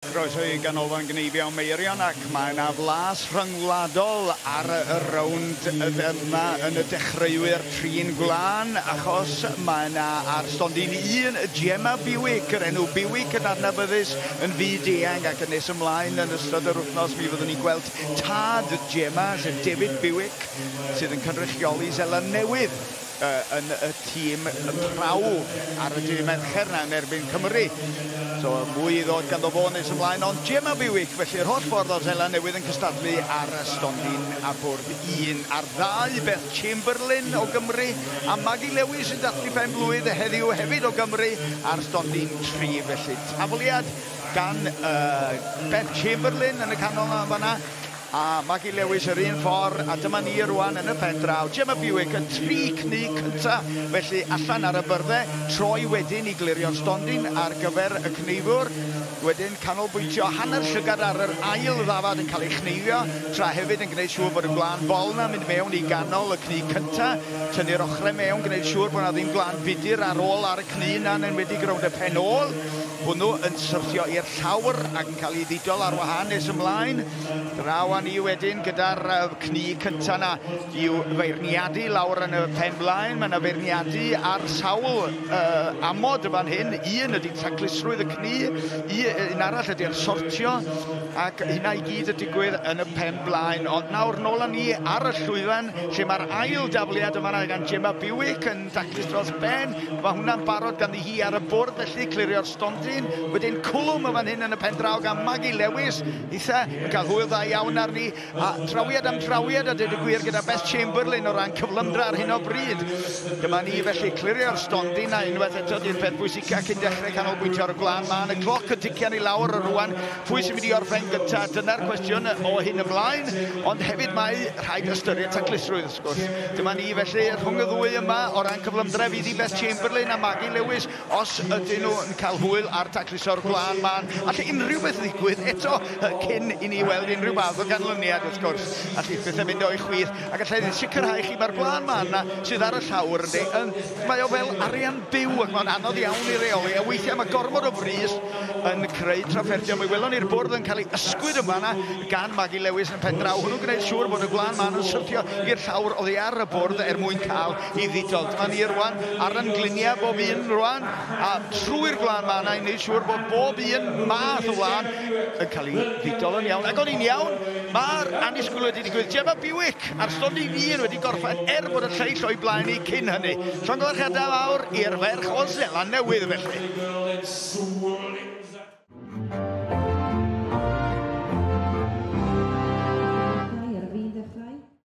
Croeso i Ganolfan Gneifio Meirion, ac mae yna flas rhyngwladol ar y rownd yma yn y dechreuwyr trin gwlân, achos mae yna ar stondin 1 Gemma Bewick, yr enw Bewick yn adnabyddus yn fyd eang, ac yn nes ymlaen yn ystod yr wythnos mi fyddwn ni'n gweld tad Gemma, sef David Bewick, sydd yn cynrychioli Seland Newydd yn y tîm prawf ar y dydd Mercher na yn erbyn Cymru. So mwy i ddod ganddo fo nes ymlaen, ond Gemma Bewick, felly yr holl ffordd o Seland Newydd yn cystadlu ar y stondin ar bwrdd 1. Ar 2, Beth Chamberlain o Gymru, a Maggie Lewis yn dathlu pen blwydd heddiw hefyd o Gymru ar stondin 3. Felly tafliad gan Beth Chamberlain yn y canol yna fanna, a Maggie Lewis yr un ffordd, a dyma ni rwan yn y pen draw. Gemma Bewick, y 3 cnu cynta, felly allan ar y byrddau, troi wedyn i glirio'r stondin ar gyfer y cneifwr, wedyn canolbwyntio hanner llygad ar yr ail ddafad yn cael ei chneifio, tra hefyd yn gwneud siŵr bod y gwlân bol na mynd mewn i ganol y cnu cynta, tynnu'r ochrau mewn, gwneud siŵr bod na ddim gwlân budur ar ôl ar y cnu na, yn enwedig rownd y pen ôl. Hwnnw yn syrthio i'r llawr ac yn cael ei ddidol ar wahân nes ymlaen. Draw â ni wedyn gyda'r cnu cynta na i'w feirniadu lawr yn y pen blaen. Mae yna feirniadu ar sawl amod y fan hyn. Un ydy taclusrwydd y cnu, un arall ydy'r sortio, ac hynna i gyd yn digwydd yn y pen blaen. Ond nawr nôl â ni ar y llwyfan lle mae'r ail dafliad yma gan Gemma Bewick yn daclus dros ben. Mae hwnna'n barod ganddi hi ar y bwrdd, felly clirio'r stondin. Wedyn cwlwm y fan hyn yn y pen draw gan Maggie Lewis, eitha yn cael hwyl dda iawn arni, a trawiad am trawiad a dweud y gwir gyda Beth Chamberlain o ran cyflymdra ar hyn o bryd. Dyma ni felly clirio'r stondin, a unwaith eto di'r peth bwysica cyn dechrau canolbwyntio ar y gwlân mân. Y cloc yn tician i lawr o rwan, pwy sy'n mynd i orffen gynta, dyna'r cwestiwn o hyn ymlaen, ond hefyd mae rhaid ystyried taclusrwydd wrth gwrs. Dyma ni felly rhwng y ddwy yma o ran cyflymdra fydd i Beth Chamberlain a Maggie Lewis, os ydyn nhw yn cael hwyl ar tacluso'r gwlân mân. Alle unrhyw beth ddigwydd eto cyn i ni weld unrhyw fath o ganlyniad wrth gwrs. Alle pethau mynd o'i chwith, ac allai sicrhau chi mae'r gwlân mân na sydd ar y llawr yndi, mae o fel arian byw ac mae'n anodd iawn i reoli, a weithiau mae gormod o frys yn creu trafferthion. Mi welon ni'r bwrdd yn cael ei ysgwyd yma na gan Maggie Lewis yn pen draw. Hwnnw'n gwneud siŵr bod y gwlân mân yn syrthio i'r llawr oddi ar y bwrdd er mwyn cael ei ddidol. Dyma ni rwan ar yn gliniau bob un rwan, a trwy'r gwlân mân i wneud siŵr bod bob un math o wlân yn cael ei ddidol yn iawn. Ac o'n i'n iawn, mae'r annisgwyl wedi digwydd. Gemma Bewick ar stondin 1 wedi gorffen er bod y lleill o'i blaen i cyn hynny. Llongyfarchiadau fawr i'r ferch o Seland Newydd felly.